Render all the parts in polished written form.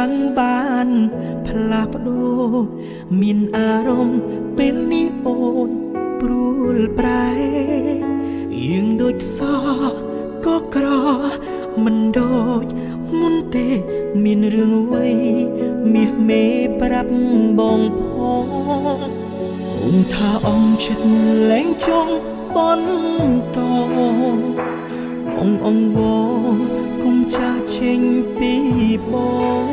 យ៉ាងបានផ្លាស់ប្ដូរមានអារម្មណ៍ពេលនេះអូនព្រួលប្រែយើងដូចខ្សោក៏ក្រមិនដូចមុនទេមានរឿងអ្វីមាសមេប្រាប់បងផងអូនថាអងចិត្តលែងចង់បន្តបងអង្វរគុំចាស់ចេញពីបង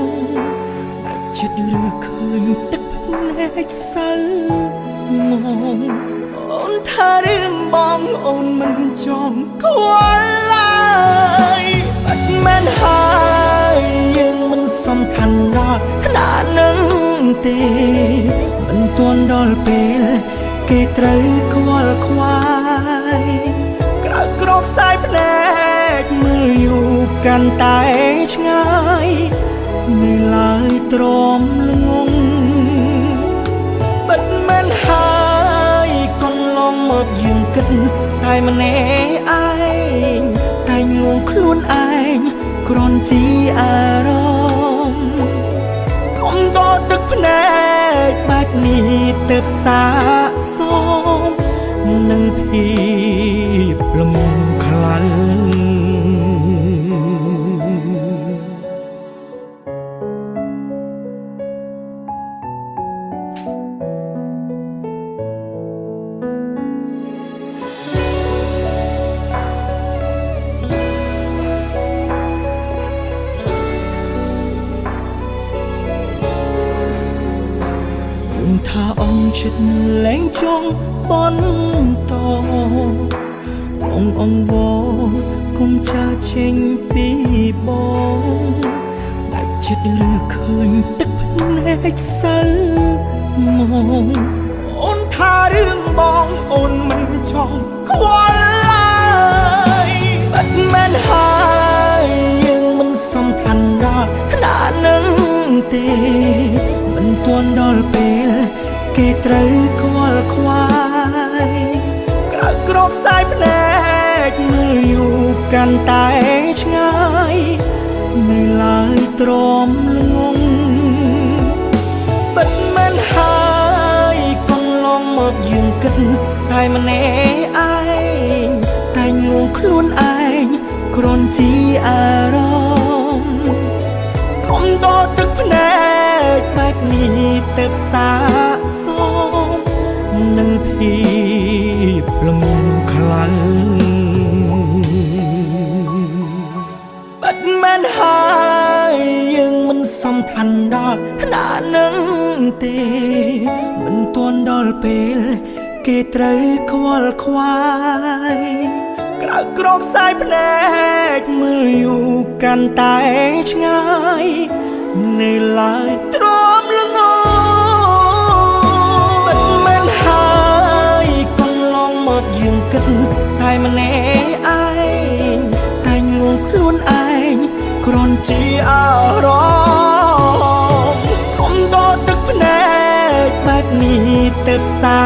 ដាច់ចិត្តឬឃើញទឹកភ្នែកសៅមងអូនថារឿងបងអូនមិនចង់ខ្វល់ឡើយបាត់មែនហើយយើងមិនសំខាន់ដល់ថ្នាក់នឹងទេមិនទាន់ដល់ពេលគេត្រូវខ្វល់ខ្វាយក្រៅក្របខ្សែភ្នែកមើលយូរកាន់តែឆ្ងាយនៅឡើយទ្រាំល្ងងបិទមែនហើយកន្លងមកយើងគិតតែម្នាក់ឯងតែងលួងខ្លួនឯងគ្រាន់ជាអារម្មណ៍កុំដកទឹកភ្នែកបែបនេះទៅសាកសមនឹងភាពល្ងងខ្លៅ ថាអងចិត្តលែងចង់បន្តបងអង្វរគុំចាចេញពីបងដាច់ចិត្តឬឃើញទឹកភ្នែកសៅមងអូនថារឿងបងអូនមិនចង់ខ្វល់ឡើយបាត់មែនហើយយើងមិនសំខាន់ដល់ថ្នាក់នឹងទេមិនទាន់ដល់ពេលគេត្រូវខ្វល់ខ្វាយក្រៅក្របខ្សែភ្នែកមើលយូរកាន់តែឆ្ងាយនៅឡើយទ្រាំល្ងងបិទមែនហើយកន្លងមកយើងគិតតែម្នាក់ឯងតែងលួងខ្លួនឯងគ្រាន់ជាអារម្មណ៍កុំដកទឹកភ្នែកបែបនេះទៅសាកសមនឹងភាពល្ងងខ្លៅបាត់មែនហើយយើងមិនសំខាន់ដល់ថ្នាក់នឹងទេមិនទាន់ដល់ពេលគេត្រូវខ្វល់ខ្វាយក្រៅក្របខ្សែភ្នែកមើលយូរកាន់តែឆ្ងាយនៅឡើយទ្រាំល្ងងមិនមែនហើយកន្លងមកយើងគិតតែម្នាក់ឯងតែងលួងខ្លួនឯងគ្រាន់ជាអារម្មណ៍កុំដកទឹកភ្នែកបែបនេះទៅសា